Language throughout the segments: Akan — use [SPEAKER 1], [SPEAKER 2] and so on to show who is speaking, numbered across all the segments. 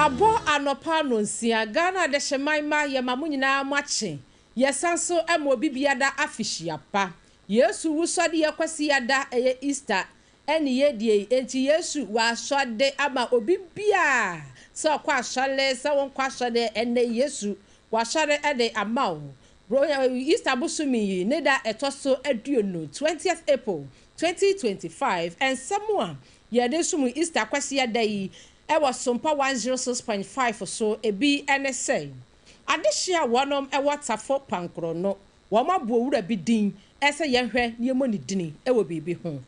[SPEAKER 1] Abɔ anɔpa nonsia, Ghana adehyeman mma yɛma mo nyinaa moakye. Yɛsan so ma obi biada afehyia pa. Yesu wusɔdeɛ Kwasiada ɛyɛ Easter ɛne yɛdie yi, enti Yesu wasɔde ama obi biaa sɛ ɔkɔ asɔre sɛ wonkɔ asɔre ɛnɛ Yesu wasɔre de ama wo. Easter bosome yi ne da ɛtɔ so 20, 20th April 2025, nsɛm a yɛde som Easter Kwasiada yi ɛwɔ Sompa 106.5 so ebi ne sɛ adehye a wɔnom ɛwɔ Tafo Pankoro no wɔn abɔ owura bi din ɛsɛ yɛhwɛ nneɛma ne dini ɛwɔ biribi ho.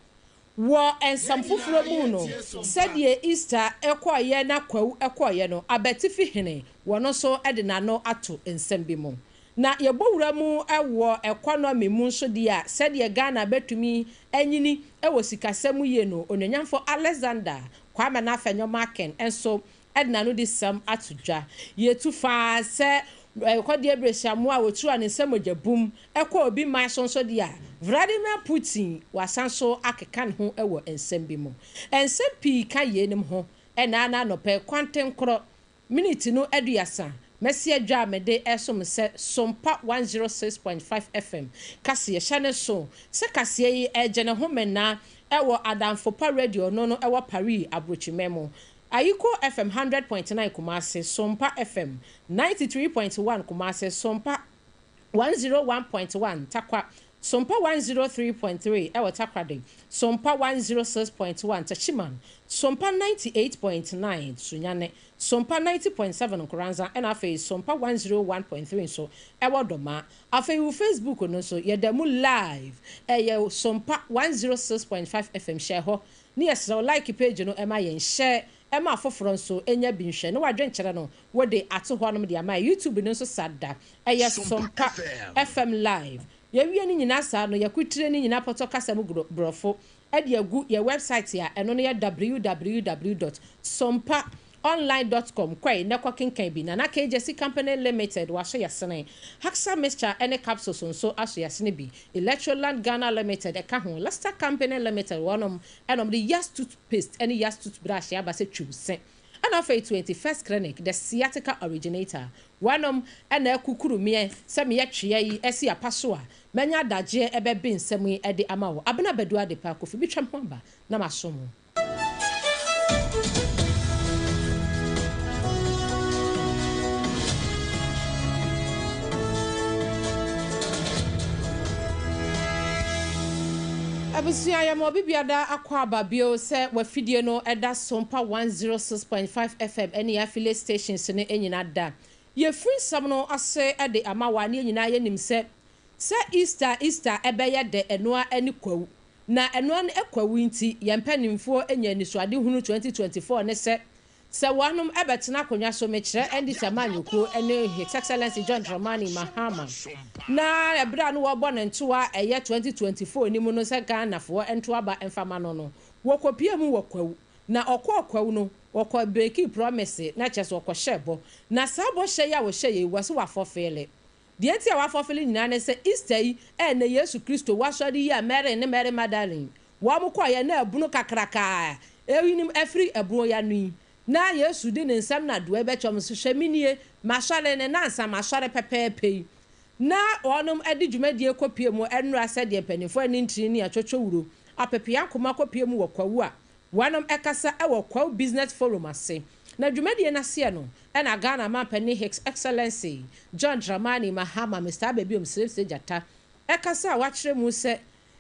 [SPEAKER 1] Wɔ nsɛm foforɔ mu no, sɛdeɛ Easter ɛkɔɔyɛ na Kwawu ɛkɔɔyɛ no, Abatifi hene wɔn nso de n'ano ato nsɛm bi mu. Na yɛbɔ wura mu ɛwɔ economy mu nso deɛ a, sɛdeɛ Ghana bɛtumi anyini ɛwɔ sikasɛm yie no, Onuonyamfo Alexander Kwame Afenyo-Markin nso ɛde n'ano de sɛm ato dwa. Yɛtu faa sɛ kɔdeɛ berɛsiamoa a wɔtu a ne nsɛm mogya bum ɛkɔ obi man so nso deɛ a, Vladimir Putin wasan so akeka ne ho ɛwɔ nsɛm bi mu. Nsɛm pii ka yeinom ho ɛna ana anɔpɛ kwantenkorɔ miniti no 30 mɛsi adwa a mede ɛsom sɛ Sompa 106.5 FM kaseɛ hyɛ ne so sɛ kaseɛ yi ɛgye ne ho mena ɛwɔ Adamfo Pa Radio no ɛwɔ Paris aburokyimɛ mu, Ayiko FM 100.9 Kumase, Sompa FM 93.1 Kumase, Sompa 101.1 Takwa, Sompa 103.3 ɛwɔ Takoradi, Sompa 106.1 Techiman, Sompa 98.9 Sunyane, Sompa 90.7 Nkoranza, ɛna afei Sompa 101.3 nso ɛwɔ Dɔma. Afei wo Facebook no nso yɛda mu live, ɛyɛ Sompa 106.5 FM. Hyɛ hɔ ne yɛsrɛ wo like page no ɛma yɛn, hyɛ ɛma afoforɔ nso ɛnya bi nhwɛ ne wadwenkyerɛ no wode ato hɔ nom de ama. YouTube no nso sada ɛyɛ Sompa FM live. Yɛwie no nyinaa saa no, yɛkotire no nyinaa pɔtɔ kasa mu borɔfo ɛde agu yɛ website a ɛno no yɛ www.sompaonline.com. Kɔe na kɔ kenkan bi. Nana KJC Company Limited waso yɛsene Haxa mixture ɛne capsules nso aso yɛsene bi. Electroland Ghana Limited ɛka ho, Lester Company Limited wɔnom ɛnom de Yas toothpaste ɛne Yas toothbrush aba sɛ twiw se. Ɛna afei 21st Clinic, the sciatica originator, wɔnom ɛna akukuru meɛ sɛ meyɛ twea yi ɛsi apa so a mɛnya adagyeɛ ɛbɛbe nsɛm yi ɛde ama wo. Abena Bɛdu ade pa Kofi bi twɛm ho aba na maso mu. Abusua, yɛ ma obi biada akɔ aba bio sɛ wafidie no ɛda Sompa 106.5 FM ɛne affiliate stations no nyinaa da. Yɛfiri nsɛm no ase de ama wa ne nyinaa yɛnim sɛ Easter ɛbɛyɛ dɛ ɛnoa ne Kwawu na ɛnoa ne Kwawu, nti yɛn mpanimfoɔ anya anisoade hunu 2024 ne sɛ wɔnom ɛbɛtena akonnwa so, mekyerɛ NDC amanyɔkuo ne His Excellency John Dramani Mahama, na ɛberɛ a no wɔbɔ ne ntoa ɛyɛ 2024 ni mu no sɛ Ghanafoɔ nto aba mfama no, wɔkɔpie mu wɔ Kwawu na ɔkɔɔ Kwawu no, wɔkɔ break promise na kyerɛ sɛ ɔkɔhyɛ bɔ, na saa bɔhyɛ yi a wɔhyɛ yi wɔ so wafulfill. Deɛ nti a wafulfill nyinaa ne sɛ Easter yi ɛna Yesu Kristo wasɔre yi a Mary ne Mary Magdalene wɔn kɔɔyɛ na ɛbunu kakrakaa eyinom afiri ɛboɔ ya no yi na Yesu de ne nsɛm na doa bɛkyɛm so hwɛ minie masɔre ne nansa masɔre pɛpɛɛpɛ yi na wɔnom de dwumadie kɔpie mu ɛnora sɛdeɛ mpanimfoɔ ani ntiri ne atwotwo wuro apepea nkoma kɔpie mu wɔ Kwawu a wɔnom ɛkasa ɛwɔ Kwawu Business Forum ase. Na dwumadie n'aseɛ no ɛna Ghana mampanin His Excellency John Dramani Mahama, Mr Abebiom Sremsre Gyata, ɛkasa a wakyerɛ mu sɛ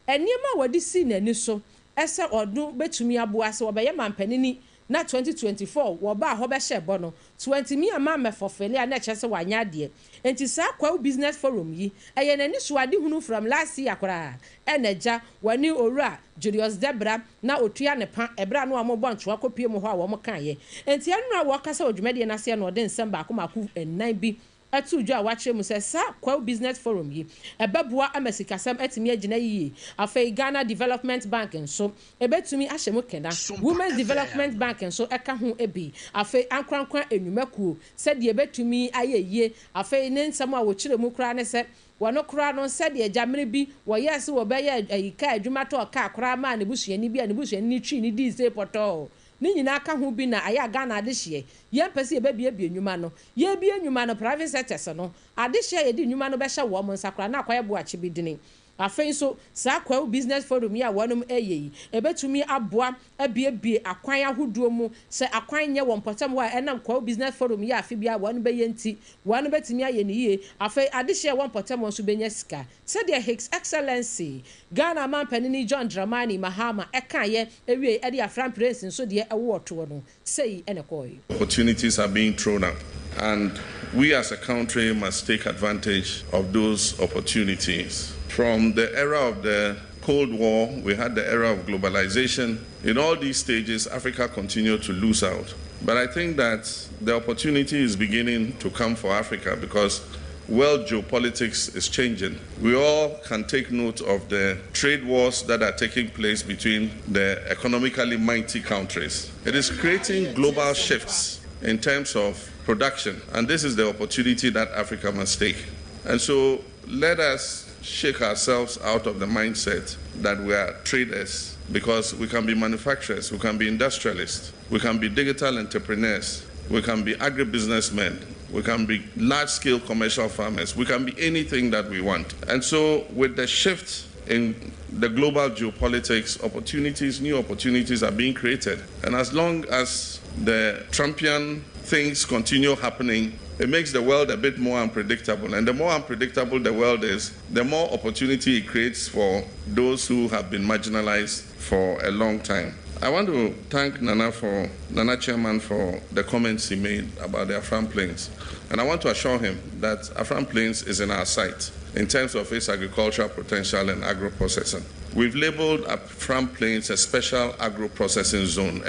[SPEAKER 1] nneɛma a wɔde si n'ani so ɛsɛ ɔno bɛtumi aboa sɛ wɔbɛyɛ mampanini na 2024 wɔbaa hɔ bɛhyɛ bɔ no so wɔntumi ama mmɛfulfill a, na ɛkyerɛ sɛ wanyɛ adeɛ. Nti saa Kwawu Business Forum yi ɛyɛ n'ani so ade hunu from last year koraa ɛna agya wɔne Owura Julius Debra na otua ne pa ɛberɛ a no a wɔbɔ ntoa kɔpie mu hɔ a wɔn kaeɛ. Nti ɛno a wɔkasa wɔ dwumadie n'aseɛ na ɔde nsɛm baako baako nnan bi ɛto dwa a wakyerɛ mu sɛ saa Kwawu Business Forum yi ɛbɛboa ama sikasɛm atumi agyina yie. Afei Ghana Development Bank nso ɛbɛtumi ahyɛ mu kena, Women's Development Bank nso ɛka ho bi, afei ankorankora enwumakuo sɛdeɛ ɛbɛtumi ayɛ yie. Afei ne nsɛm a wɔkyerɛ mu koraa ne sɛ wɔn koraa no sɛdeɛ gyamere bi wɔyɛ sɛ wɔbɛyɛ ayi kaa adwuma tɔɔ kaa koraa maa ne busuani bi a ne busuani ne twi ne dii se pɔtɔɔ. Ne nyinaa ka ho bi na ayɛ a Ghana adehyeɛ yɛmpɛ sɛ yɛbɛbiebie nnwuma no. Yɛbie nnwuma no, private sectors no adehyeɛ a yɛde nnwuma no bɛhyɛ wɔn nsa koraa na akɔyɛ boakye bi dini. Afei nso, saa Kwahu Business Forum yi a wɔnom reyɛ yi, ɛbɛtumi aboa abiebie akwan ahodoɔ mu. Sɛ akwan nyɛ wɔ mpɔtam hɔ a, ɛnam Kwahu Business Forum yi a afe biara wɔnom bɛyɛ nti, wɔnom bɛtumi ayɛ no yie. Afei adehyeɛ a ɛwɔ mpɔtam hɔ nso bɛnya sika. Sɛdeɛ His Excellency, Ghana Manpanini John Dramani Mahama kaeɛ wiei de Afram Plains nso deɛ ɛwoɔ toɔ no, sei na ɛkɔeɛ.
[SPEAKER 2] Opportunities are being thrown up and we as a country must take advantage of those opportunities. From the era of the Cold War, we had the era of globalization. In all these stages, Africa continued to lose out. But I think that the opportunity is beginning to come for Africa because world geopolitics is changing. We all can take note of the trade wars that are taking place between the economically mighty countries. It is creating global shifts in terms of production, and this is the opportunity that Africa must take. And so let us shake ourselves out of the mindset that we are traders, because we can be manufacturers, we can be industrialists, we can be digital entrepreneurs, we can be agribusinessmen, we can be large-scale commercial farmers, we can be anything that we want. And so with the shift in the global geopolitics, new opportunities are being created. And as long as the Trumpian things continue happening, it makes the world a bit more unpredictable. And the more unpredictable the world is, the more opportunity it creates for those who have been marginalized for a long time. I want to thank Nana Chairman for the comments he made about the Afram Plains. And I want to assure him that Afram Plains is in our sight in terms of its agricultural potential and agro-processing. We've labeled Afram Plains a special agro-processing zone.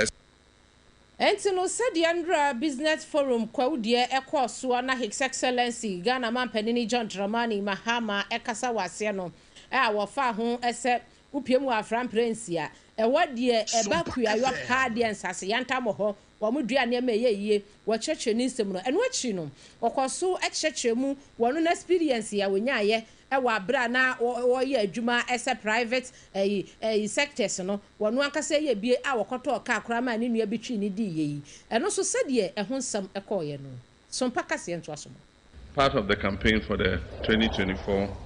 [SPEAKER 1] Enti no, sɛdeɛ ndra Business Forum Kwahu deɛ ɛkɔɔ soɔ na His Excellency Ghana Manpanini John Dramani Mahama ɛkasa wɔ aseɛ no, a wɔfaa ho sɛ wopue mu wɔ Afram Plains a, ɛhɔ deɛ ɛba kuayɔ paa deɛ, nsase yantam wɔ hɔ, wɔn dua nneɛma ɛyɛ yie. Wɔkyerɛkyerɛ ne nsɛm no. Ɛno akyi no, wɔkɔ so kyerɛkyerɛ mu wɔn no experience a wɔnyaayɛ ɛwɔ abere a na wɔyɛ adwuma ɛsɛ private ɛyi ɛyi sectors no, wɔn ankasa yɛ bie a wɔkɔtɔɔ kaa koraa maa ne nua bi twi ne di yie yi. Ɛno nso, sɛdeɛ ɛho nsɛm ɛkɔɔyɛ no, Sompa kaseɛ ntoa so.
[SPEAKER 2] Part of the campaign for the 2024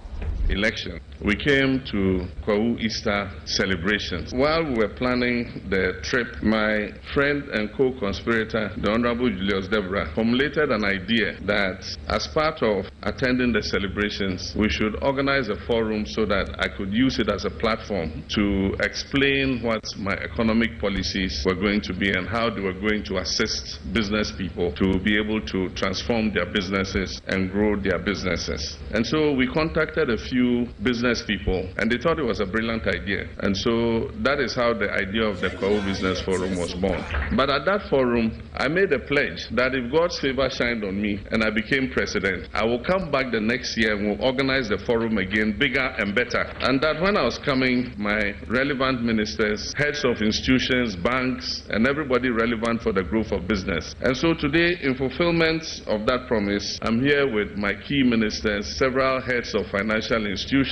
[SPEAKER 2] election, we came to Kwahu Easter celebrations. While we were planning the trip, my friend and co-conspirator, the Honorable Julius Debrah, formulated an idea that as part of attending the celebrations, we should organize a forum so that I could use it as a platform to explain what my economic policies were going to be and how they were going to assist business people to be able to transform their businesses and grow their businesses. And so we contacted a few business people and they thought it was a brilliant idea. And so that is how the idea of the Kwahu Business Forum was born. But at that forum, I made a pledge that if God's favor shined on me and I became president, I will come back the next year and we'll organize the forum again, bigger and better. And that when I was coming, my relevant ministers, heads of institutions, banks, and everybody relevant for the growth of business. And so today, in fulfillment of that promise, I'm here with my key ministers, several heads of financial institutions,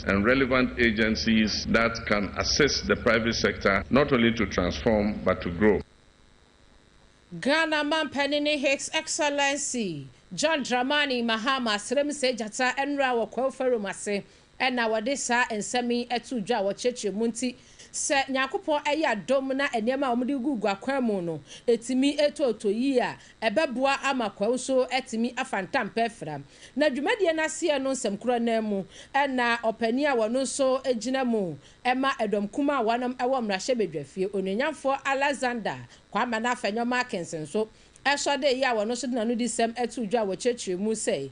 [SPEAKER 2] and relevant agencies that can assist the private sector not only to transform but to grow.
[SPEAKER 1] Ghana Mampanini His Excellency John Dramani Mahama srem sɛ gyata nwura wɔ Kwahu Forum ase ɛna wɔde saa nsɛm yi ɛto dwa a wɔkyerɛkyerɛ mu. Nti sɛ Nyankopɔn ɛyɛ adom na nneɛma a wɔde gugu akwan mu no ɛtumi ɛtɔɔtɔ yie a, ɛbɛboa ama Kwahu nso ɛtumi afa ntampɛ fra. Na dwumadie no aseɛ no, nsɛm korɔ nan mu ɛna ɔpanin a wɔno nso gyina mu ɛma ɛdɔm kum a wɔnom ɛwɔ mmarahyɛbadwafie, Onuonyamfoɔ Alexander Kwame Afenyo Markin nso ɛsɔ de yi a wɔno nso de n'ano di sɛm ɛto dwa a wɔkyerɛkyerɛ mu sɛ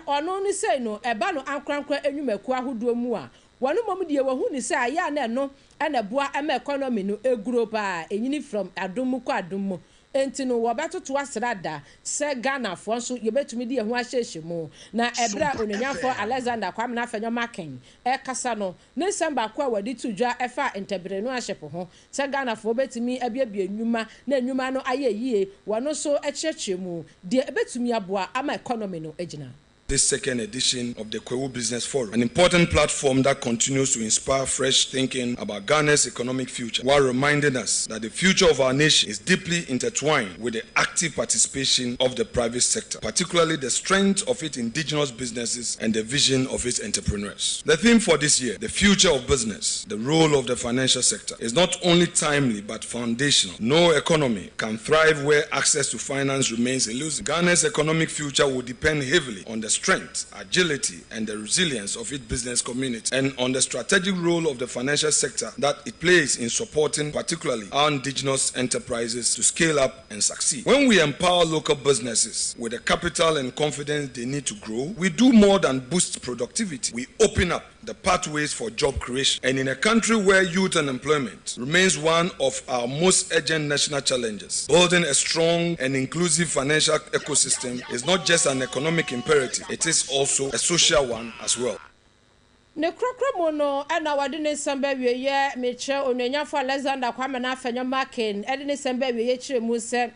[SPEAKER 1] ɔno no sɛ no ɛba no ankorankora enwumakuo ahodoɔ mu a, wɔn mmom deɛ wɔhu ne sɛ ayɛ a na ɛno ɛna ɛboa ɛma economy no eguro paa, enyini from adum mu kɔ adum mu. Nti no wɔbɛtoto asrada sɛ Ghanafoɔ nso yɛbɛtumi de yɛn ho ahyehyɛ mu. Na ɛberɛ a Onuonyamfoɔ Alexander Kwame Afenyo Markin ɛkasa no, ne nsɛm baako a wɔde to dwa ɛfa entrepreneurship ho sɛ Ghanafoɔ bɛtumi abiebie nnwuma na nnwuma no ayɛ yie, wɔno nso kyerɛkyerɛ mu deɛ ɛbɛtumi aboa ama economy no agyina.
[SPEAKER 3] This second edition of the Kwahu Business Forum, an important platform that continues to inspire fresh thinking about Ghana's economic future, while reminding us that the future of our nation is deeply intertwined with the active participation of the private sector, particularly the strength of its indigenous businesses and the vision of its entrepreneurs. The theme for this year, the future of business, the role of the financial sector, is not only timely but foundational. No economy can thrive where access to finance remains elusive. Ghana's economic future will depend heavily on the strength, agility, and the resilience of its business community, and on the strategic role of the financial sector that it plays in supporting particularly our indigenous enterprises to scale up and succeed. When we empower local businesses with the capital and confidence they need to grow, we do more than boost productivity. We open up the pathways for job creation. And in a country where youth unemployment remains one of our most urgent national challenges, building a strong and inclusive financial ecosystem is not just an economic imperative, it is also a social one as well.
[SPEAKER 1] Ne kurakura mu no ɛna wɔde ne nsɛm bɛwieyɛ mekyerɛ onuonyamfo Alexander Kwame Afenyo Markin ɛde ne nsɛm bɛwieyɛ kyerɛ mu sɛ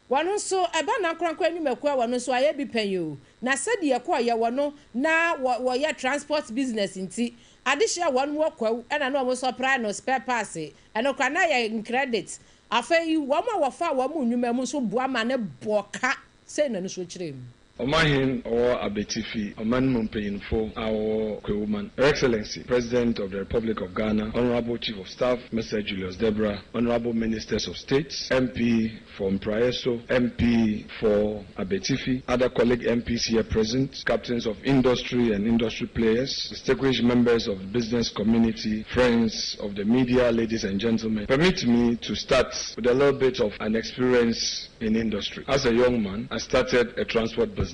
[SPEAKER 1] wɔn nso ɛba na nkorankora nnwumakuo a wɔn nso ayɛ bi pɛn o na sɛdeɛ ɛkɔɔyɛ wɔ no na wɔyɛ transport business nti adehyɛ a wɔn wɔ Kwawu ɛna na wɔn supply no spare parts ɛno kora na yɛ credit. Afei wɔn a wɔfa wɔn nnwuma mu nso boa ma ne bɔ ka sɛ na no so kyerɛ mu.
[SPEAKER 4] Ɔmahen ɔwɔ Abetifi, ɔman mu mpanyinfo a wɔwɔ Kwewuman, Her Excellency, President of the Republic of Ghana, Honorable Chief of Staff, Mr. Julius Debrah, Honorable Ministers of State, MP for Mpraeso, MP for Abetifi, other colleague MPs here present, captains of industry and industry players, distinguished members of the business community, friends of the media, ladies and gentlemen. Permit me to start with a little bit of an experience in industry. As a young man, I started a transport business.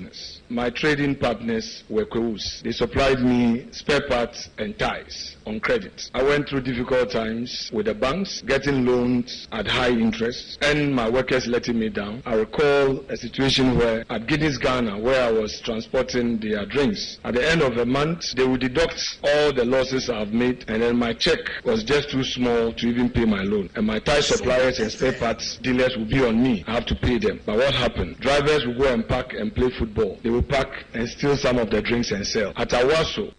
[SPEAKER 4] My trading partners were Kwewus. They supplied me spare parts and ties on credit. I went through difficult times with the banks, getting loans at high interest, and my workers letting me down. I recall a situation where at Guinness Ghana, where I was transporting their drinks, at the end of the month, they would deduct all the losses I've made, and then my check was just too small to even pay my loan. And my tie suppliers and spare parts dealers would be on me. I have to pay them. But what happened? Drivers would go and park and play football. They would park and steal some of the drinks and sell. At Awaso,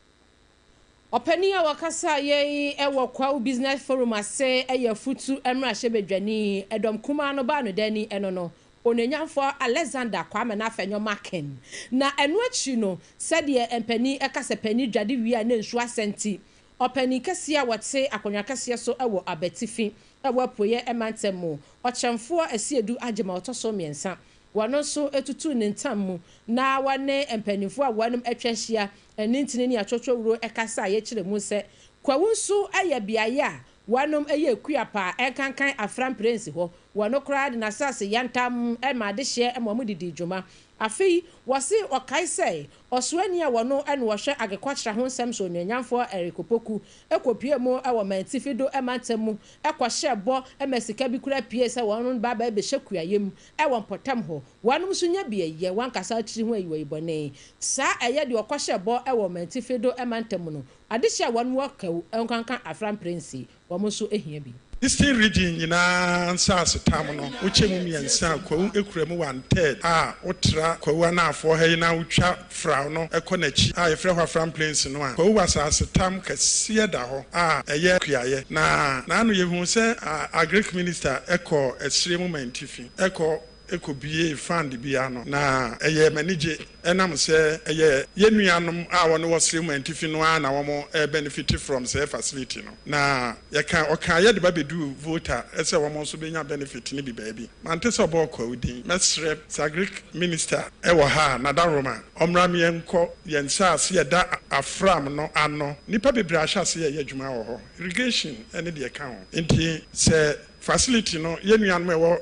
[SPEAKER 1] Ɔpanin a wɔkasa yɛi ɛwɔ Kwawu Business Forum ase ɛyɛ Futu mmarahyɛbadwani ɛdɔm kumaa no baa no dani ɛno no onuonyamfoɔ Alexander Kwame Afenyo Markin. Na ɛno akyi no, sɛdeɛ mpanin ɛka sɛ panin dwade wie a ne nsuo asɛnti, ɔpanin kɛseɛ a wɔte akonnwa kɛseɛ so ɛwɔ Abatifi ɛwɔ apueɛ ɛmantam mu, Ɔkyɛnfoɔ Asiedu Agyema ɔtɔ so mmiɛnsa, wɔn nso etutu ne ntam mu na wɔne mpanimfoɔ a wɔn atwa ahyia ɛne ntini ne atwotwowuro ɛkasa a yɛkyerɛ mu sɛ Kwawu nso yɛ beaeɛ a wɔnom yɛ ekua paa ɛnkankan Afram Plains hɔ. Wɔn koraa de n'asase yantam ɛma adehyeɛ ɛma wɔn didi dwuma. Afei wɔsi ɔkae sɛ ɔsoani a wɔno ɛna wɔhwɛ agriculture ho nsɛm so, onuonyamfoɔ Eric Opoku, ɛkɔpie mu ɛwɔ Mantifi do ɛmantam mu ɛkɔhyɛ bɔ ɛma sika bi kura pie sɛ wɔn ba bɛhyɛ kuayɛ mu ɛwɔ mpɔtam hɔ. Wɔnom nso nya bi ɛyɛ wɔn ankasa akyiri ho ayiwa bɔne saa ɛyɛ deɛ ɔkɔhyɛ bɔ ɛwɔ Mantifi do ɛmantam no. Adehyɛ a wɔn wɔ Kwawu ɛnkanka Afram Plains, wɔn nso ehia bi.
[SPEAKER 5] Eastern Region nyinaa nsaase tam no, wokyɛ mu mmiɛnsa a, Kwawu ekura mu one third a wotra Kwawu anaafoɔ ha yi na wotwa fraw no ɛkɔ n'akyi a yɛfrɛ hɔ Afram Plains no a, Kwawu wɔ asase tam kɛseɛ da hɔ a ɛyɛ kuayɛ. Na n'ano yɛhu sɛ agric minister ɛkɔ ɛsire mu Mantifi ɛkɔ ɛkɔbie fund bi ano na ɛyɛ m'anigye ɛnam sɛ ɛyɛ yɛn nuanom a wɔne wɔ sere mu Mantifi no ara na wɔn benefit from sɛ facility no. Na yɛka ɔka yɛde ba bɛdu Volta ɛsɛ wɔn nso bɛnya benefit no bi baabi. Mante sɛ ɔbɔ Kwawu din. Mɛsrɛ sɛ agric minister ɛwɔ ha a nadaroma ɔmmra meɛnkɔ yɛn nsaase yɛda Afram no ano. Nnipa bebree ahyɛ ase yɛyɛ adwuma wɔ hɔ, irrigation ɛne deɛ ɛka ho. Nti sɛ facility no yɛn nuanom a ɛwɔ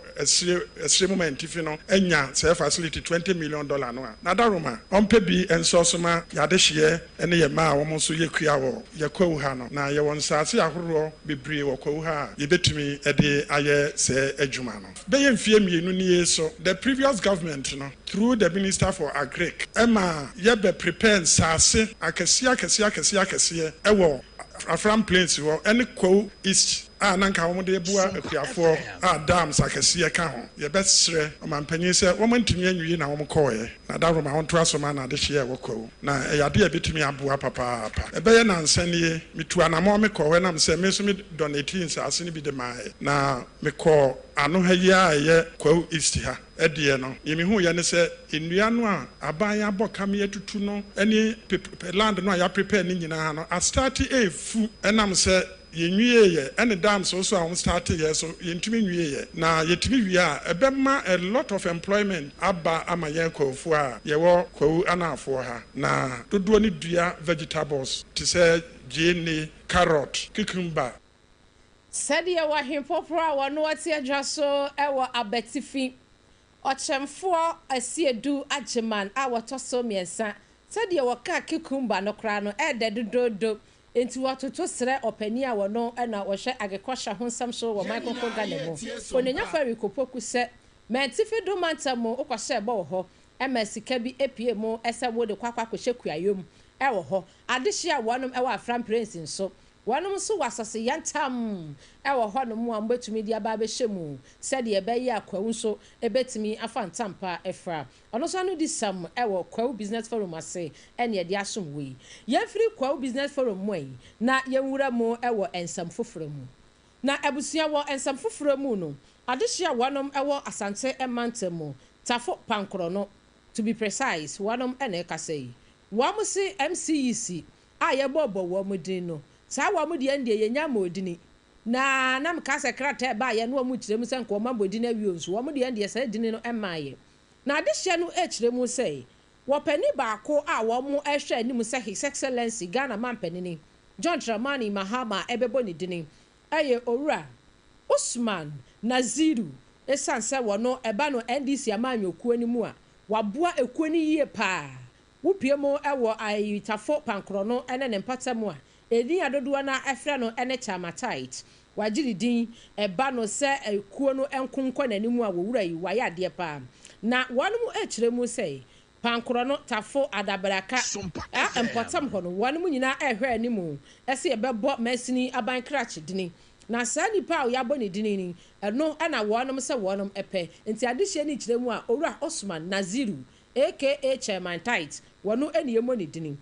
[SPEAKER 5] ɛsire mu Mantifi no anya sɛ facility $20 million no a, nadaroma ɔmpɛ bi nso so ma yɛadehyeɛ ne yɛ mmaa a wɔn nso yɛ kua wɔ yɛ Kwawu ha no. Na yɛwɔ nsaase ahoroɔ bebree wɔ Kwawu ha a yɛbɛtumi de ayɛ sɛ adwuma no. Bɛyɛ mfie 2 nie so, the previous government no through the Minister for Agric ɛma yɛbɛ prepare nsaase akɛseɛ akɛseɛ akɛseɛ akɛseɛ ɛwɔ Afram Plains hɔ ne Kwahu East a na anka wɔde reboa akuafoɔ a dams akɛseɛ ka ho. Yɛbɛsrɛ ɔmanpanin sɛ wɔantumi anwie na wɔkɔeɛ na dawuroma wɔntoa so ma no adehyeɛ a ɛwɔ Kwahu. Na ɛyɛ adeɛ a ɛbɛtumi aboa papaapa. Ɛbɛyɛ nnansa nie, metuu anamɔn mekɔɔ hɔ ɛnam sɛ me nso me dɔnetee nsaase no bi de maeɛ. Na mekɔɔ ano ha yi ara a ɛyɛ Kwahu East ha deɛ no, deɛ mehuiɛ ne sɛ nnua no a aban abɔ ka me atutu no ne land no a yɛaprepare no nyinaa no astarte refu ɛnam sɛ yɛnwieeɛ ɛne dams nso a wɔn starteeɛ nso yɛntumi nwieeɛ. Na yɛtumi wie a, ɛbɛma a lot of employment aba ama yɛn Kwahufoɔ a yɛwɔ Kwahu Anaafoɔ ha. Na dodoɔ no dua vegetables te sɛ gyeene, carrot, cucumber.
[SPEAKER 1] Sɛdeɛ wɔ ahempɔporɔ a wɔn ɔte adwa so wɔ abatifi, Ɔkyɛmfoɔ Asiedu Agyeman a wɔtɔ so mmiɛnsa, sɛdeɛ wɔka cucumber no koraa no ɛɛdɛ dodoodo, enti wɔtoto srɛ ɔpanin a wɔno na ɔhwɛ agekɔhyɛ ho nsɛm so wɔ man kronkron Ghana mu, Onuonyafo Eric Opoku sɛ, Mantifi do mantam mu wokɔhyɛɛ bɔ wɔ hɔ ma sika bi pue mu sɛ wode kɔ akɔ akɔhyɛ kuayɔ mu wɔ hɔ, adehye a wɔnom wɔ Afra Mprɛnsi nso Wɔnom nso wɔ asase yantam wɔ hɔnom a wɔbɛtumi de aba abɛhyɛ mu sɛdeɛ ɛbɛyɛ a Kwawu nso bɛtumi afa ntampa afira. Ɔno nso ano di sam wɔ Kwawu Business Forum ase ɛne ɛde asom wo yi. Yɛmfiri Kwawu Business Forum mu yi na yɛnwura mu wɔ nsɛm foforɔ mu. Na abusua wɔ nsɛm foforɔ mu no, adehyeɛ a wɔnom wɔ Asante mantam mu, Tafo Pankorɔ no, to be precise, wɔnom na ɛkasa yi. Wɔn se MCEC a yɛbɔɔbɔ wɔn din no, saa wɔn deɛ no deɛ yɛnnya mmɔɔ dini. Na na mekaa sɛ krataa a ɛbaeɛ no wɔn kyerɛ mu sɛ nka wɔn abɔ din awie o, nso wɔn deɛ no deɛ saa dini no mmaeɛ. Na adehyeɛ no kyerɛ mu sɛ wɔ panin baako a wɔn rehwɛ anim sɛ His Excellency Ghana manpanini John Dramani Mahama bɛbɔ ne dini yɛ Owura Usman Naziru, ɛsiane sɛ wɔno ɛba no NDC amanyɔkuo no mu a waboa ekuo no yie paa. Wopue mu wɔ Ayitafo Pankorɔ no ne ne mpɔtam a, edin a dodoɔ no ara frɛ no ne Kyamatait. Wagye ne din. Ɛba no sɛ kuo no nko nkɔ n'anim a, wɔ wura yi, wayɛ adeɛ pa ara. Na wɔnom kyerɛ mu sɛ, Pankorɔ no, Tafo, Adabraka, a mpɔtam hɔ no, wɔnom nyinaa rehwɛ anim sɛ yɛbɛbɔ mansini aban krakye dini. Na saa nipa a yɛabɔ ne dini yi, ɛno na wɔnom sɛ wɔnom pɛ. Nti adehyeɛ no kyerɛ mu a, Owura Osman Naziru aka Chairman Tait, wɔno ne yɛmmɔ ne dini.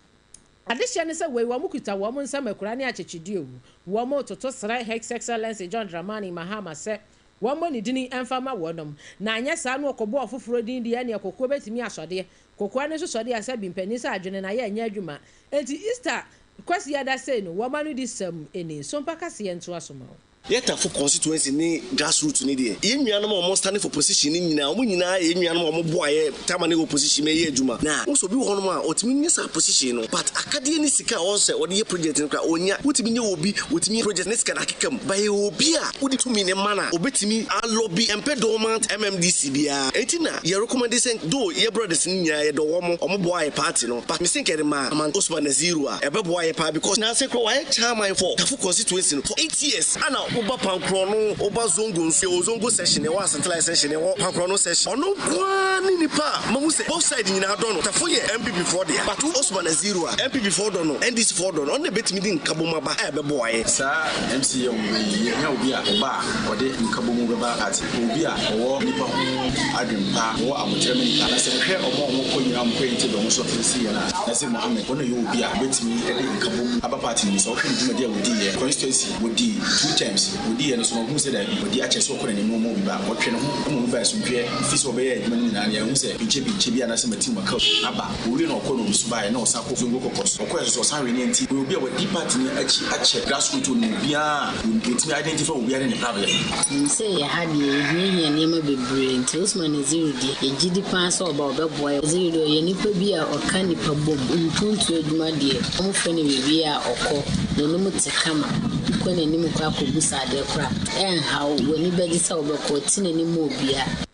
[SPEAKER 1] Adehyeɛ ne sɛ wei wɔn kuta wɔn nsam akura ne akyekyedeɛ o, wɔn retoto srɛ His Excellency John Dramani Mahama sɛ wɔmmɔ ne dini mfa ma wɔnom, na anyɛ saa no ɔkɔbɔ ɔfoforɔ din deɛ ɛneɛ kokoɔ bɛtumi asɔdeɛ, kokoa no nso sɔdeɛ a sɛ bi mpanin sɛ adwene na yɛ nyɛ adwuma. Enti Easter Kwasiada sei no wɔma no di sɛm ni, Sompa kaseɛ ntoa so ma wo.
[SPEAKER 6] Yɛ Tafo constituency ne grassroot no deɛ, yɛn nuanom a wɔn standing for position no nyinaa, wɔn nyinaa yɛ yɛn nuanom a wɔn boa yɛ time a na yɛwɔ position mu yɛyɛ adwuma. Na wohu sɛ obi wɔ hɔnom a ɔtumi nya saa position no but akadeɛ ne sika a ɔwɔ sɛ ɔde yɛ project no koraa ɔnnya. Wotumi nya obi ɔtumi yɛ project ne sika no akeka mu but yɛwɔ obi a wode tumi no ma no a ɔbɛtumi a lobby ɛmpɛ dormant MMDC biara. Ɛnti na yɛ recommend sɛ though yɛ brothers no nyinaa yɛdɔ wɔn, wɔn boa yɛ party no but me se nka yɛde maa Aman Osman Naziru a ɛbɛboa yɛ paa because nansa yi koraa wayɛ chairman for Tafo constituency no for 8 years ana woba Pankorɔ woba Zongo nso, yɛwɔ Zongo section, yɛwɔ Asantelae section, yɛwɔ Pankorɔ section. Ɔno nko ara ne nipa a mahu sɛ both side nyinaa dɔ no. Tafo yɛ NPP foɔ dea, but wo Osman Naziru a, NPP foɔ dɔ no, NDC foɔ dɔ no, ɔno na ɛbɛtumi de nkabom aba a ɛbɛboa yɛn.
[SPEAKER 7] Saa MC yɛ wɔn yi, yɛhia obi a ɔba a ɔde nkabom bɛba party, obi a ɔwɔ nnipa ho adwen pa, ɔwɔ aboterɛ ma nnipa. Na sɛ mehwɛ wɔn a wɔkɔ nyinaa a wɔkɔ yɛn table a wɔn nso MC yɛn a, Nazir Mohammed, ɔno na ɛyɛ obi a ɔbɛtumi de nkabom aba party no mu. Sɛ wohwɛ ne dwumadi a ɔdiiɛ, constituency, Wɔdii two terms, wɔdiiɛ no so no wɔhuu sɛ daabi, wɔadi akyɛ sɛ ɔkɔ n'anim na ɔma obi ba. Wɔtwe ne ho ma obi ba asomdwoeɛ firi sɛ wɔbɛyɛɛ adwuma no nyinaa no yɛanhu sɛ pinkyɛ pinkyɛ bi anaasɛ Matthew Makau aba. Wɔwie no ɔkɔ na obi nso baeɛ na ɔsan kɔ Zongo Caucus. Ɔkɔeɛ nso so ɔsan wee ne nti ɔyɛ obi a wadi party no akyi akyɛ grassroot ɔnim obiara a ɔtumi identify obiara ne ne problem.
[SPEAKER 8] Nim sɛ yɛ ha deɛ yɛhiahia nneɛma bebree nti Osman Naziru deɛ yɛgye di paa sɛ ɔba ɔbɛboa yɛn. Naziru deɛ ɔyɛ nipa bi a ɔka nipa bom, mpuntuo adwuma deɛ wɔfrɛ no biribi a ɔkɔ, n'anim te kama, wokɔ n'anim kɔ akɔbisa adeɛ koraa a, ɛnha wo, w'ani bɛgye sɛ wobɛkɔ, ɔte n'anim ma obiara.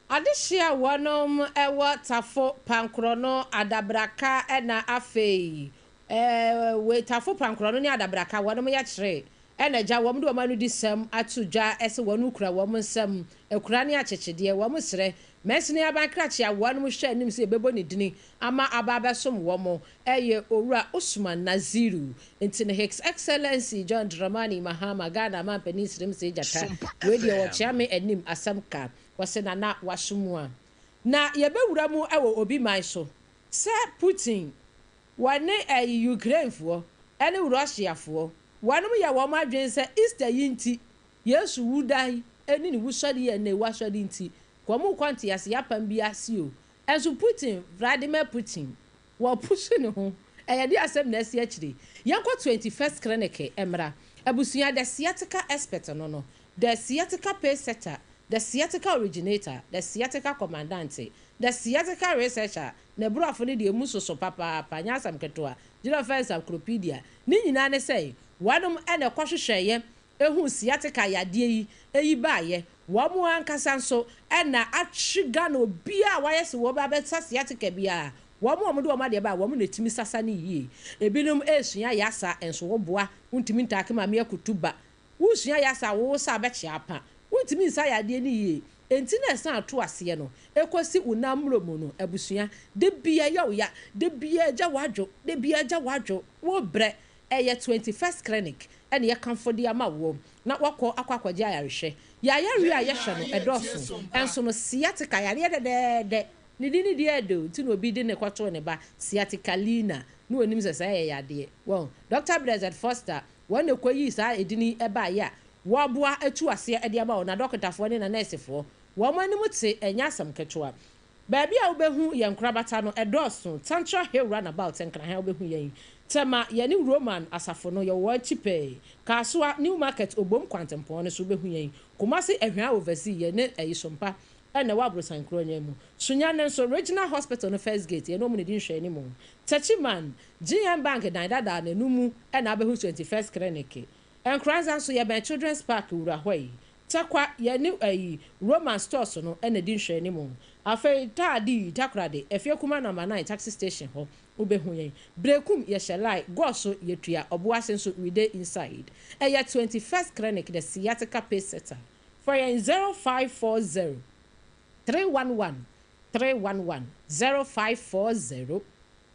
[SPEAKER 1] Adehye a wɔnom wɔ Tafo, Pankorɔno, Adabraka na afei wei Tafo, Pankorɔno ne Adabraka wɔnom yɛ kyere. Ɛna agya wɔn de wɔn anodisɛm ato dwa sɛ wɔn kura wɔn nsam akura ne akyekyedeɛ. Wɔn srɛ mansini aban krakye a wɔn hwɛ anim sɛ yɛbɛbɔ ne dini ama aba abɛsom wɔn ɛyɛ Owura Usman Naziru. Nti no His Excellency John Dramani Mahama, Ghana mampanin sirim sɛ gyata wei deɛ wɔkyea me anim asɛm ka wɔsɛ nana waso mu a na yɛbɛwura mu ɛwɔ obi man so sɛ Putin wɔne ɛyi Ukrainefoɔ ɛne Russiafoɔ wɔnom yɛ wɔn adwene sɛ Easter yi nti Yesu wuda yi ɛne ne wusɔre yɛ ne wasɔre nti wɔn kɔ ntease apam bi ase o. Ɛnso Putin, Vladimir Putin, wɔpusu ne ho ɛyɛ de asɛm na ɛsi akyire. Yɛnkɔ 21st Clinic mmra. Abusua, the sciatica expert no, the sciatica pace setter, the sciatica originator, the sciatica commandant, the sciatica researcher. Na eburafo no deɛ emu soso papaapa, nyɛ asɛm ketewa. Gyina fɛ encyclopedia ne nyinaa ne sɛ wɔnom ɛna ɛkɔhwehwɛeɛ ehu sciatica yadeɛ yi eyi baayɛ. Wɔn mu ankasa nso ɛna atwi Ghana obiara a wayɛ sɛ wɔn abɛsa sciatica biara, wɔn a wɔde wɔn adeɛ ba a wɔn na etimi sasa ne yie. Ebinom esua yasa nso wɔboa ntumi ntaake maame akutu ba wosua yasa a wɔwɔ sa abɛkyɛ apa wontumi nsa yadeɛ ne yie. Enti na ɛsan ato aseɛ no ekosi wonam mu no. Abusua, de bia yɛ ya de bia agya wadwo de bia agya wadwo wɔbrɛ. Ɛyɛ 21st Clinic ɛna yɛkamfo de ama wɔ na wakɔ akɔgye ayarehwɛ. Yɛayɛre a yɛhwɛ no ɛdɔɔso, ɛnso no sciatica yareɛ dɛdɛɛdɛ ne di ne deɛ ɛdo nti na obi de ne kɔtoo ne ba sciatica lina na onim sɛ sɛ ɛyɛ yadeɛ wɔn Dr Blessed Foster wɔn na ɛkɔ yi saa edini ɛbaayɛ a wɔaboa atu aseɛ ɛde ama wɔn na dɔkotafoɔ ne na nɛɛsefoɔ wɔn anim te. Ɛnyɛ asɛm ketewa. Baabi a wobɛhu yɛn nkorabata no ɛdɔɔso: Tantra Hill Roundabout, Nkrahan wobɛhu yɛn. Tɛma, yɛne Roman asafo no yɛwɔ wɔn akyi pɛɛ. Kasoa New Market, Obom kwantempɔn no so wobɛhu yɛn. Kumasi Ahwea Oversea, yɛne ɛyi Sompa ɛna ɛwɔ aborosan kuro nyɛ mu. Sunyani nso, Regional Hospital no first gate, yɛne wɔn ne di nhwɛ anim. Techiman, GN Bank dan dada n'anum mu ɛna abɛhu 21st Clinic. Nkoranza nso, yɛbɛn Children's Park wura hɔ yi. Takwa, yɛne ɛyi Roman Stores no ɛna di nhwɛ anim. Afei Taadi, Takoradi, Efie Kuma Number 9 taxi station hɔ wobɛhu yɛn. Brekum yɛhyɛ line gɔɔso yɛtua. Ɔboase nso, we dey inside. Ɛyɛ 21st Clinic, the sciatica pace setter. For yɛn 0540 311 311, 0540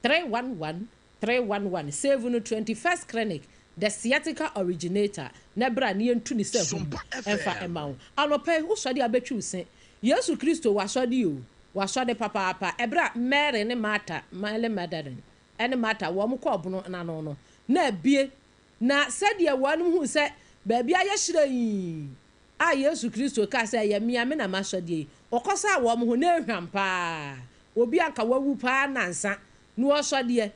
[SPEAKER 1] 311 311. Save no, 21st Clinic, the sciatica originator, na bra ne yɛntu ne sɛ hu ɛmfa ɛma wo. Anɔpɛ yi wosɔre abɛtwi wo se Yesu Kristo wasɔre o, wasɔre papaapa. Ɛberɛ a Mary ne Martha, Mary Magdalene ɛne Martha, wɔn kɔ ɔbono n'ano no na abie na sɛdeɛ wɔn hu sɛ baabi ayɛ hyerɛn a Yesu Kristo kaa sɛ ɛyɛ mmea me na masɔdeɛ yi, ɔkɔsa wɔn ho na ehwam paa. Obi anka wawu paa nansa na wɔsɔdeɛ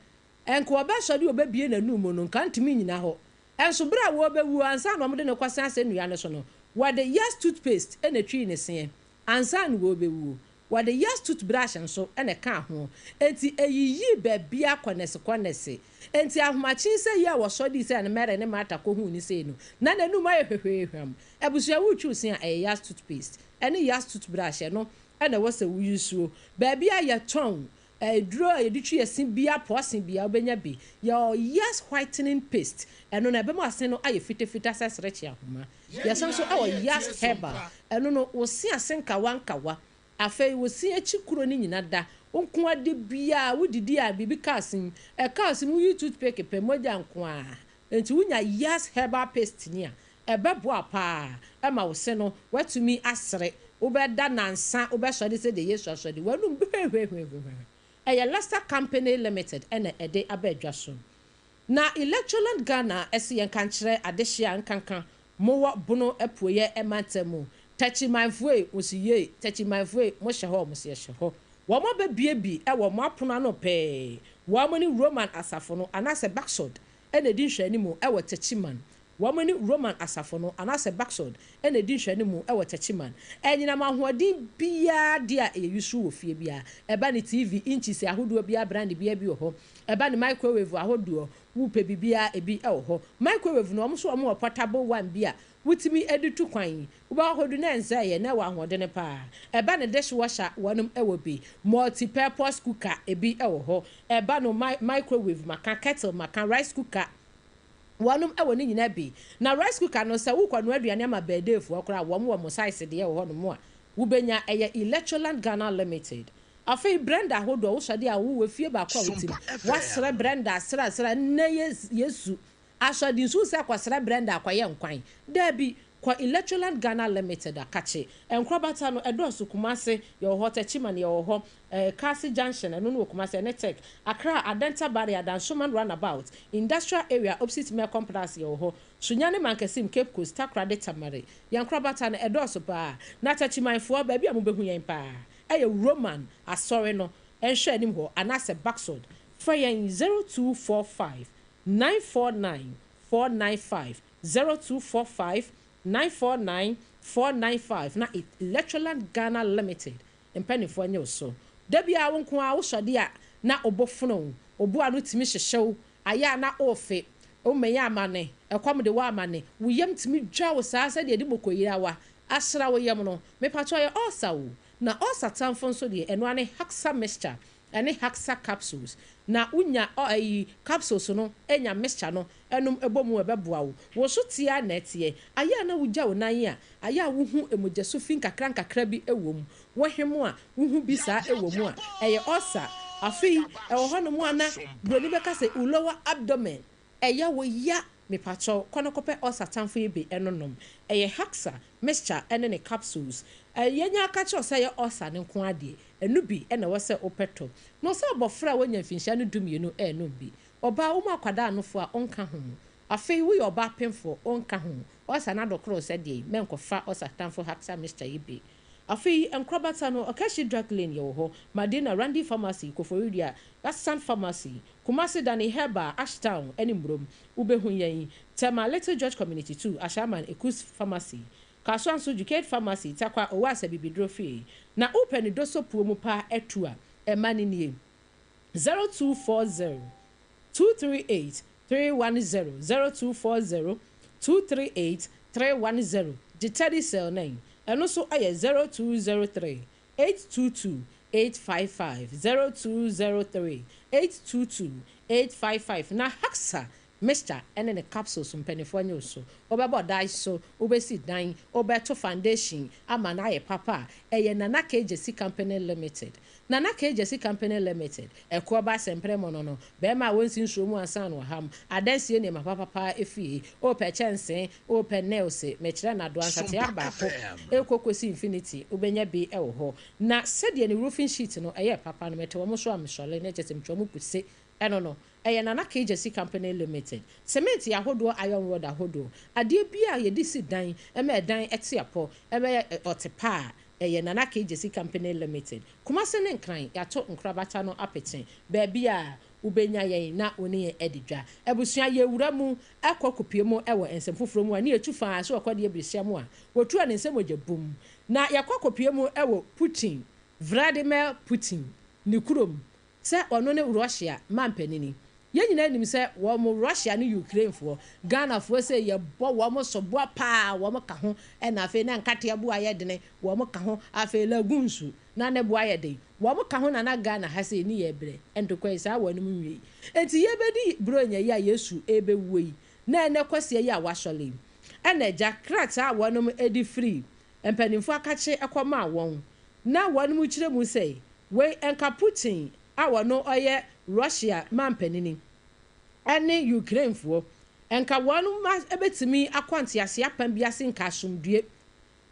[SPEAKER 1] nka wɔbɛsɔre wɔbɛbie n'anum no nka ntumi nyina hɔ. Ɛnso bere a wɔbɛwu ansa na wɔde ne kɔsɛn asɛ nnua no so no, wɔde Yes toothpaste ɛna twi ne seɛ ansa na wɔbɛwuo. Wɔde Yes toothbrush nso ɛna ɛka ho. Enti eyiyi baabi akɔnɛse kɔnɛse. Enti ahomakye sɛ yi a wɔsɔ di sɛ ne Mary ne Martha kɔhu ne sei no na n'anum ayɛ hwehwɛhwɛm. Abusua, wotwiw se a ɛyɛ Yes toothpaste ɛne Yes toothbrush. Ɛno ɛna ɛwɔ sɛ woyi suo. Baabi a yɛtɔn aduro a yɛde twi ɛse bia pɔɔse bia wobɛnya bi. Yɛwɔ Yes whitening paste, ɛno no ɛbɛma ase no ayɛ fitafita sɛ serekye ahoma. Yɛsan nso ɛwɔ Yes herbal, ɛno no wosi ase nkawa nkawa. Afei wosi akyi kuro no nyina da nko ade biara wodidi a biribi ka ase ɛka ase mu yi toothpick pɛ mogya nko a. Nti wonya Yes herbal paste ni a ɛbɛboa paa ɛma wo se no watumi asere. Wobɛda nansa wobɛsɔre sɛ de Yesu asɔre wɔnum hwehwehwehwehwɛ. Ɛyɛ Lester Company Limited ɛna ɛde aba adwa so. Na Electroland Ghana ɛsi yɛn kankyerɛ adehyia nkanka mowɔ Bono apuoyɛ ɛmanta mu. Tɛkyimanfoe mo si yie, Tɛkyimanfoe mo hyɛ hɔ, mo si ɛhyɛ hɔ. Wɔn abɛbie bi ɛwɔ mo apono ano pɛɛ. Wɔn ne Roman asafo no anaasɛ Baksod ɛna edi nhwɛanimu ɛwɔ Tɛkyiman. Wɔn ne Roman asafo no anaasɛ Baksod ɛna edi nhwɛanimu ɛwɔ Tɛkyiman. Ɛnyinam ahoɔden biara deɛ a ɛyɛ yusu wɔ fie biara ɛba ne TV inches ahodoɔ biara, brand biara bi wɔ hɔ. Ɛba ne microwave ahodoɔ, wopɛ biribiara ebi ɛwɔ hɔ. Microwave no, wɔn nso wɔn wɔ portable one bi a wotumi de tu kwan wobɛkɔ akɔdu na nsa yɛ na ɛwɔ ahoɔden paa. Ɛba ne dishwasher, wɔnom ɛwɔ bi. Multi purpose cooker ebi ɛwɔ hɔ. Ɛba no microwave maka, kettle maka, rice cooker. Wɔnom wɔ ne nyinaa bi. Na rice cooker no sɛ wokɔ noa aduane ama birthday foɔ koraa a wɔn wɔ mo size deɛ wɔ hɔ nom a wobɛnya. Ɛyɛ Electroland Ghana Limited. Afei blender ahodoɔ wosɔ deɛ a wowɔ fie baako a wotim woasrɛ blender asrɛ asrɛ nnɛ yɛ Yesu asɔ de nsu sɛ kɔsrɛ blender akɔyɛ nkwan. Daabi, kɔ Electroland Ghana Limited akakye. Nkorabata no ɛdɔɔso Kumasi yɛwɔ hɔ, Techiman yɛwɔ hɔ, Kasi Junction ɛno no wɔ Kumasi ɛne Tech, Accra, Adenta Barrier, Dansoman Runabout, Industrial Area opposite Melcom Plus yɛwɔ hɔ, Sunyani Mankasim, Cape Coast, Takoradi, Tamale. Yɛn nkorabata no ɛdɔɔso paa. Na Techimanfoɔ baabi a mobɛhu yɛn paa ɛyɛ Roman Asɔre no nhwɛ anim hɔ anaasɛ Baxod. Frɛ yɛn 0245 949 495, 0245 949 495 na Electroland Ghana Limited mpanimfoɔ nye wo so. Da biara wo nko ara wosɔ de a na wo bo fono wo, wo bo ano tumi hyehye wo, ayɛ a na worefe, womɛn amane, ɛkɔm de wo amane, wo yam tumi dwa wo saa sɛdeɛ yɛde mokoyerawa asra wo yam no. Mepakyɛw ɛyɛ ulcer o, na ulcer tamfo nso deɛ ɛno ara ne Haxa mixture ɛne Haxa capsules. Na wonya ɛyi capsules no nya mixture no nom bɔ mu a ɛbɛboa wo. Wo so te ara na ɛteɛ. Ayɛ a na wogya wo nan a, ayɛ a wohu mogyasu fi nkakra nkakra bi wɔ mu. Wohem a, wohu bi saa wɔ mu a, ɛyɛ ulcer. Afei ɛwɔ hɔnom a na buroni bɛka sɛ wo lower abdomen ɛyɛ wo ya. Mepakyɛw, kɔ na kɔpɛ ulcer tamfo yi bi nom. Ɛyɛ Haxa mixture ne ne capsules. Yɛanya aka akyerɛ wo sɛ ɛyɛ ulcer no nko ara deɛ, ɛno bi na ɛwɔ sɛ wopɛ tɔ. Na ɔsɛ abɔfra a wanya mfinhyia no dumienu renom bi. Ɔbaa, wo mu akwadaa anofoɔ a, ɔnka ho. Afei woyɛ ɔbaa pemfoɔ, ɔnka ho. Ulcer no adɔkorɔ wo sɛ deɛn, mɛnkɔfa ulcer tamfo Haxa mixture yi bi. Afei nkorabata no, Ɔkɛhye Drug Lane yɛwɔ hɔ, Madina, Randy Pharmacy, Koforidua, Yasan Pharmacy, Kumasi, Danny Herbal, Ashtown ne Mmurom. Wobɛhu yɛn. Tema, Little George Community 2, Ashaiman, Ekus Pharmacy, Kasoa nso, Jukaid Pharmacy, Tarkwa, Owase Bibiduro Fie. Na wopɛ ne doso puo mu paa atu a, ɛma no nie, 0240 238 310, 0240 238 310, gye Telecel no, ɛno nso yɛ 0203 822 855, 0203 822 855. Na Haxa mixture ne ne capsules mpanimfoɔ nye wo so. Wobɛbɔ dan so, wobɛsi dan, wobɛto foundation ama no ayɛ papa a, ɛyɛ Nana K Gyasi Company Limited. Nana K Gyasi Company Limited, ɛkoɔ ba asɛmprɛ mu no no, bɛrima a wɔnsi nsuo mu ansa na ɔham, adansie nneɛma papapa efie, wopɛ kyɛnsee, wopɛ nails, mekyerɛ nadoa nsateaa baako, ɛkɔ kɔsi infinity, wobɛnya bi wɔ hɔ. Na sɛdeɛ ne roofing sheet no ɛyɛ papa no, mete wɔn so a mesɔre na kyerɛ sɛ metwa wɔn puse, ɛno no, ɛyɛ Nana K Gyasi Company Limited. Cement ahodoɔ, iron rod ahodoɔ, adeɛ biara a yɛde si dan ma ɛdan te apɔ, ɛbɛyɛ ɔte pa a, ɛyɛ Nana K Gyasi Company Limited. Kumase ne Nkran, yɛato nkorabata no apete. Baabi a wobɛnya yɛn na wo ne yɛn adi dwa. Abusua, yɛwura mu kɔ kɔpue mu wɔ nsɛm foforɔ mu a ne yɛtu faa sɛ wɔkɔ deɛ birisia mu a, wɔtu a ne nsam mogya bum. Na yɛkɔ kɔpue mu wɔ Putin, Vladimir Putin, ne kurom sɛ ɔno ne Russia mampanini. Yɛn nyinaa nim sɛ wɔn Russia ne Ukrainefoɔ, Ghanafoɔ sɛ yɛbɔ wɔn soboa paa wɔn ka ho, ɛna afei na nkateɛ boa yɛ dene wɔn ka ho, afei lagoons na ne boa yɛ den wɔn ka ho, na na Ghana ha sɛ ni yɛ brɛ ntokwa yi saa wɔn nwie. Enti yɛbɛdi Buronya yi a Yesu ɛbɛwuo yi na ɛnɛ kwasia yi a wasɔre yi, ɛna agya krataa a wɔn de firi mpanimfoɔ akakye ɛkɔmaa wɔn na wɔn kyerɛ mu sɛ wei nka Putin a wɔno ɔyɛ Russia mampanini ɛne Ukrainefoɔ nka wɔn bɛtumi akɔ ntease apam bi ase nka asomdue.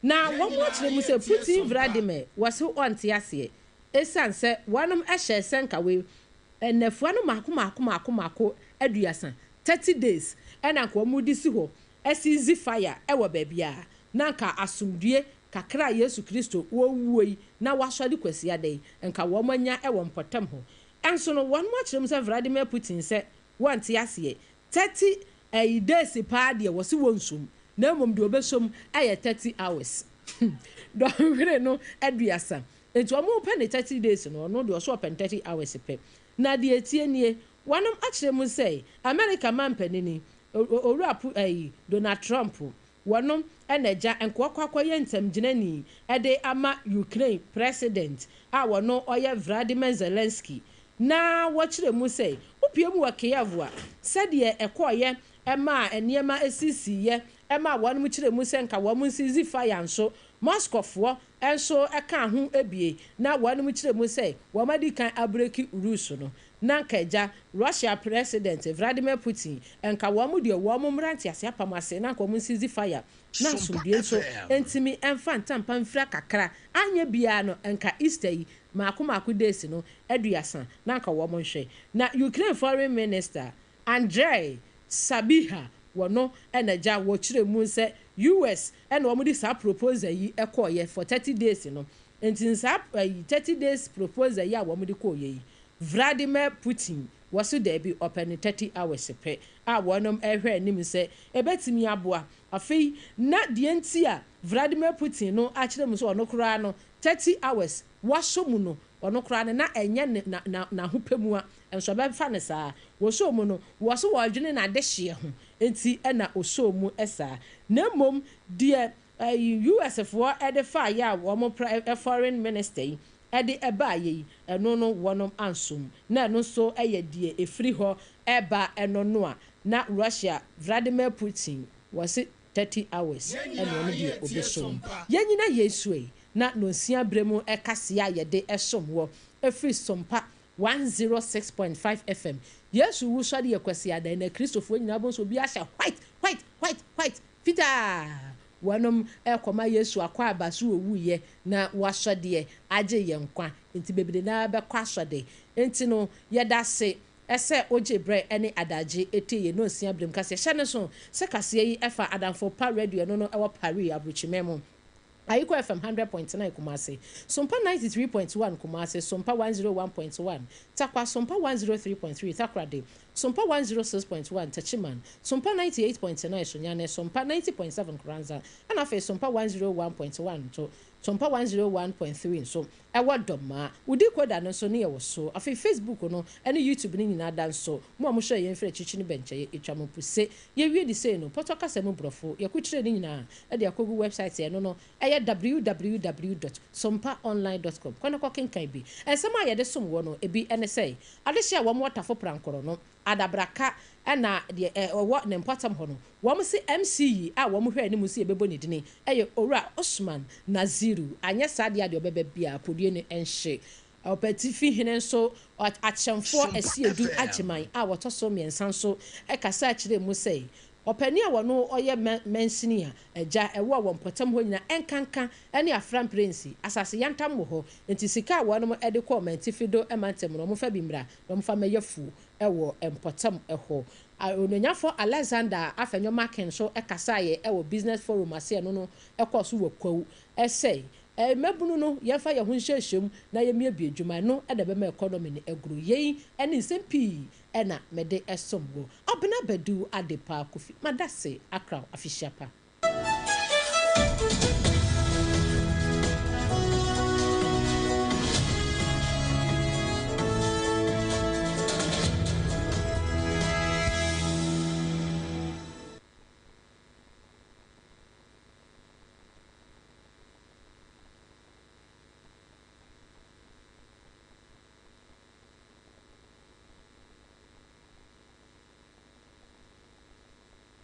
[SPEAKER 1] Na wɔn akyerɛ mu sɛ Putin Vladimir wɔse ɔnte aseɛ ɛsiane sɛ wɔnom hyɛ sɛ nka wei nnafua no mako mako mako mako 30, 30 days, ɛna nka wɔn de si hɔ ɛsi fire ɛwɔ baabi a na nka asomdue kakra a Yesu Kristo wɔwuo yi na wasɔre kwasiada yi nka wɔn anya ɛwɔ mpɔtam hɔ. Ɛnso no wɔn akyerɛ mu sɛ Vladimir Putin sɛ wɔnte aseɛ 30 ɛyi days paa deɛ wɔsi wɔn nsom, na mmom deɛ ɔbɛsom ɛyɛ 30 hours, dɔnhwere no 30. Nti wɔn pɛ ne 30 days no, ɔno deɛ ɔso ɔpɛ ne 30 hours pɛ. Na deɛ etie nie, wɔnom akyerɛ mu sɛ America mampanini owura ɛyi Donald Trump wɔnom ɛna agya nkɔkɔ akɔyɛ ntɛmgyinani ɛde ama Ukraine president a wɔno ɔyɛ Vladimir Zelensky, na wɔkyerɛ mu sɛ wopie mu wɔ Kiev a sɛdeɛ ɛkɔɔyɛ. Ɛmaa nneɛma sisiiɛ, ɛmaa wɔnom kyerɛɛ mu sɛ nka wɔn nsizi fire nso. Moscowfoɔ nso kaa ho bie, na wɔnom kyerɛɛ mu sɛ wɔn adi kan abreki rules no. Na nka agya, Russia President Vladimir Putin, nka wɔn deɛ wɔn mmra ntease apam ase na nka wɔn nsizi fire, na asomdwoeɛ nso ntumi mfa ntampa mfira kakra, anyɛ biara no nka Easter yi maako maako days no aduasa na nka wɔn nhwɛ. Na Ukraine Foreign Minister Andrei Sybiha wɔ no na gya wɔ kyerɛ mu sɛ US na wɔn de saa proposal yi kɔɔyɛ for 30 days no nti nsaa ayi 30 days proposal yi a wɔn de kɔɔyɛ yi Vladimir Putin wɔ so daabi ɔpɛ no 30 hours pɛ a wɔnom rehwɛ anim sɛ ɛbɛtumi aboa. Afei na deɛ nti a Vladimir Putin no akyerɛ mu sɛ ɔno koraa no 30 hours wasɔ mu no Ɔno koraa no, na ɛnyɛ ne na na n'ahopɛ mu a, nso ɔbɛfa no saa. Wɔsɔɔ mu no, wɔ so wɔredwene n'adehyeɛ ho nti na ɔsɔɔ mu saa. Na mmom deɛ ɛyi US foɔ de faeɛ a wɔn pra foreign minister yi de baeɛ yi, ɛno no wɔnom ansɔ mu. Na ɛno nso yɛ deɛ ɛfiri hɔ reba ɛno no a, na Russia Vladimir Putin wɔse 30 hours ɛna ɔno deɛ ɔbɛsɔ mu. Yɛnyina yei so ei, na nonsia berɛ mu kaseɛ a yɛde som wɔ firi Sompa 106.5 FM. Yesu wusɔre yɛ Kwasiada na Kristofoɔ nyinaa bɛhu sɛ obiara hyɛ white, white, white, white, fitaa. Wɔnom rekɔma Yesu akwaaba so ɔwuiɛ na wasɔ deɛ agye yɛn nkwa nti bebree no ara bɛkɔ asɔde. Nti no yɛdase sɛ wogye berɛ ne adagye tie yɛn nonsia berɛ mu kaseɛ. Hyɛ no nso sɛ kaseɛ yi fa Adamfo Pa Radio ɛno no ɛwɔ Paris aburokyiman mu. Ayiko FM 100.9 Kumasi, Sompa 93.1 Kumasi, Sompa 101.1 Tarkwa, Sompa 103.3 Takoradi, Sompa 106.1 Techiman, Sompa 98.9 Sunyani, Sompa 90.7 Koranza, ɛna afei Sompa 101.1 nso, Sompa 101.3 nso ɛwɔ Dɔmaa. Wo decoder no nso ne yɛwɔ so. Afei Facebook no ne YouTube no nyinaa da nso. Mo a mohwɛ yɛn firi akyirikyiri ne bɛnkyɛeɛ, ɛtwa mo puse. Yɛwie de sei no, Pɔtɔ kasa mu Borɔfo, yɛkokyerɛ ne nyinaa de akɔgu wɛbsaet a ɛno no ɛyɛ www dot sompaonline dot com. Kɔ na kɔkenkan bi. Nsɛm a yɛde som woɔ no, ebi ne sɛ, Adehye a wɔwɔ Tafo Prankorɔ no, Adabraka na deɛ ɛwɔ ne mpɔtam hɔ no, wɔn se MC yi a wɔn hwɛ anim sɛ yɛbɛbɔ ne dini yɛ Owura Osman Naziru, anyɛ saa deɛ a deɛ ɔbɛba biara podue no nhye. Ɔpatifi hene nso, Akyɛmfoɔ Asiedu Agyeman a wɔtɔ so mmiɛnsa nso kasaa kyerɛɛ mu sɛ, Ɔpanin a wɔno ɔyɛ mansini a agya ɛwɔ wɔ mpɔtam hɔ nyinaa ɛnkanka ne Afra Mprɛnsi, asase yantam wɔ hɔ, nti sika a wɔnom de kɔɔ Mantifi do mantam no wɔmfa bi mmra na wɔmfa mmɛyɛ afuo wɔ mpɔtam hɔ. Onuonyamfoɔ Alexander Afenyo-Markin nso kasaeɛ wɔ Business Forum ase a ɛno no kɔɔ so wɔ Kwawu sɛ, Mmabunu no, yɛmfa yɛn ho nhyehyɛ mu na yɛmmiebie adwuma, ɛno na ɛbɛma economy no agro. Yei ne nsɛm pii na mede som wo. Abena Badu Adepa Kofi, Madase, Accra, Afihyia pa.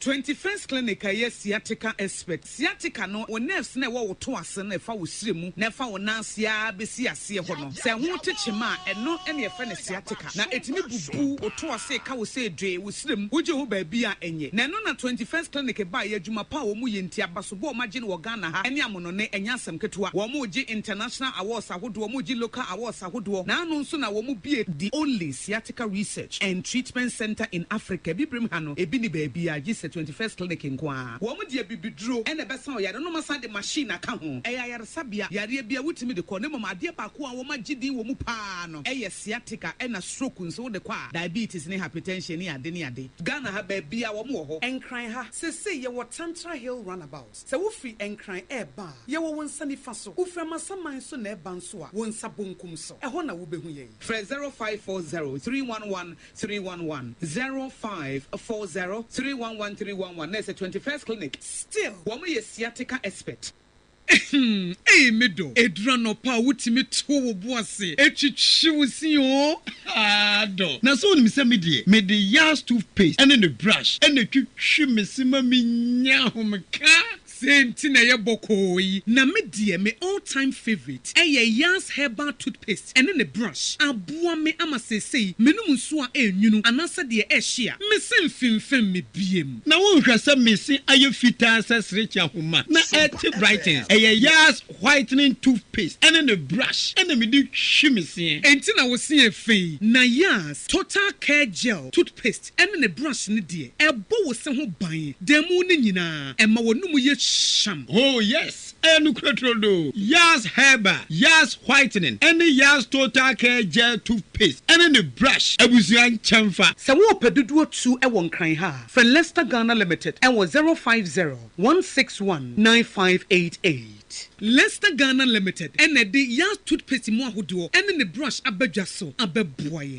[SPEAKER 9] 21st Clinic a ɛyɛ sciatica expert. Sciatica no, wo nerves no a ɛwɔ wo to ase no a ɛfa wo srɛ mu na ɛfa wo nan ase ara bɛsi aseɛ hɔ no, sɛ ɛho te kyema a, ɛno na yɛfrɛ no sciatica. Na ɛtumi bubu wo to ase ka wo sɛ dwee wo srɛ mu, wogye ho baabi a ɛnyɛ. Na ɛno na 21st Clinic baeɛ, adwuma pa a wɔyɛ nti, abasobɔ a wɔagye no wɔ Ghana ha ne amonɔne, ɛnyɛ asɛm ketewa. Wɔregye international awards ahodoɔ, wɔregye local awards ahodoɔ, na ano nso na wɔbue the only sciatica research and treatment centre in Africa, Abibirem ha no, ebi nni baabiara gye sɛ 21st Clinic nko ara. Wɔn de abibiduro na ɛbɛsa ɔyare no, na wɔasan de machine aka ho. Ɛyɛ ayaresabea, yareɛ biara wotumi de kɔ, na mmom adeɛ baako a wɔagye din wɔ mu pa ara no yɛ sciatica ɛna stroke nso wode kɔ a, diabetes ne hypertension ne ade ne ade. Ghana ha baabiara wɔn wɔ hɔ.
[SPEAKER 10] Nkran ha, seesei yɛwɔ Tantra Hill Runabout. Sɛ wofiri Nkran reba a, yɛwɔ wo nsa nifa so. Wofiri Amasaman nso na ɛreba nso a, wo nsa bonkum so. Ɛhɔ na wobɛhu yɛn.
[SPEAKER 9] Frɛ 0540 311 311, 0540 311 311 na ɛsɛ 21st Clinic.
[SPEAKER 10] Still.
[SPEAKER 9] Wɔn yɛ sciatica expert.
[SPEAKER 10] Ei me dɔ, ɛduru anɔpa a wotumi to wo bo ase twitwi wo se oo,
[SPEAKER 11] haa dɔ. Na sɛ wonim sɛ me deɛ, mede Yas toothpaste ne ne brush na ɛtwitwi me se ma menya ahomeka.
[SPEAKER 10] Sei nti na ɛyɛ bɔkɔɔ yi. Na me deɛ me all time favourite ɛyɛ Yas herbal toothpaste ɛne ne brush. Aboa me ama seesei menom nsuo a ɛnwunu anaasɛ deɛ ɛhye a, me se mfemfem me biem.
[SPEAKER 11] Na wonhwɛ sɛ me se ayɛ fitaa sɛ serekye ahoma na ɛte brightens. Ɛyɛ Yas whitening toothpaste ɛne ne brush ɛna mede twi me seɛ.
[SPEAKER 10] Enti na wo se yɛ fɛ yi. Na Yas total care gel toothpaste ɛne ne brush no deɛ, ɛbɔ wo se ho ban da mu no nyinaa, ɛma w'anomu yɛ hyeam.
[SPEAKER 11] Oh yes, ɛyɛ nokorɛ turodoo. Yas Herbal, Yas Whitening ɛne Yas Total Care Gel Toothpaste ɛne ne brush abusua nkyɛnfa.
[SPEAKER 10] Sɛ worepɛ dodoɔ tu wɔ Nkran ha a, frɛ Lester Ghana Limited wɔ 050 161 9588. Lester Ghana Limited na ɛde Yas Toothpaste mu ahodoɔ ne ne brush aba dwa so abɛboa yɛn.